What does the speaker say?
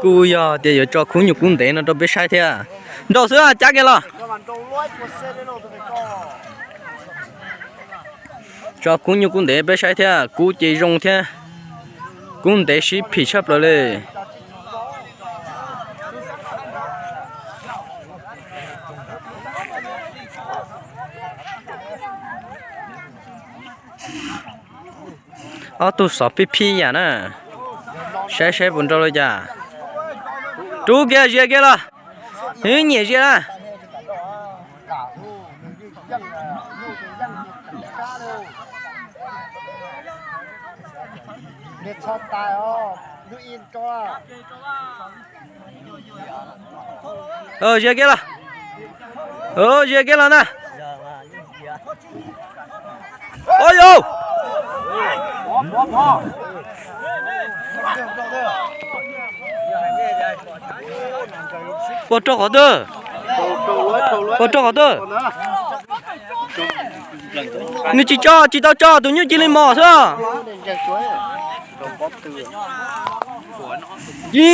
Kuj yog tias yuav tso khub nyuj kub ntev no rau peb saib thiab. Nraum xwb, cab kiag los. Tso khub nyuj kub ntev peb saib thiab, kub ces zoo thiab. Kub ntev sib phim tshaj plaws li. Ob tug xov phij phij yam na. Saib saib puas nrau li cas. Rub kiag, zia kiag los. Nyiam zia na. Zia kiag los. Zia kiag los na. Ua yau. Puas raug qhov twg? Puas raug qhov twg? Nws tsis tso, tsis tau tso, tus nyuj cia li mos xwb. Ci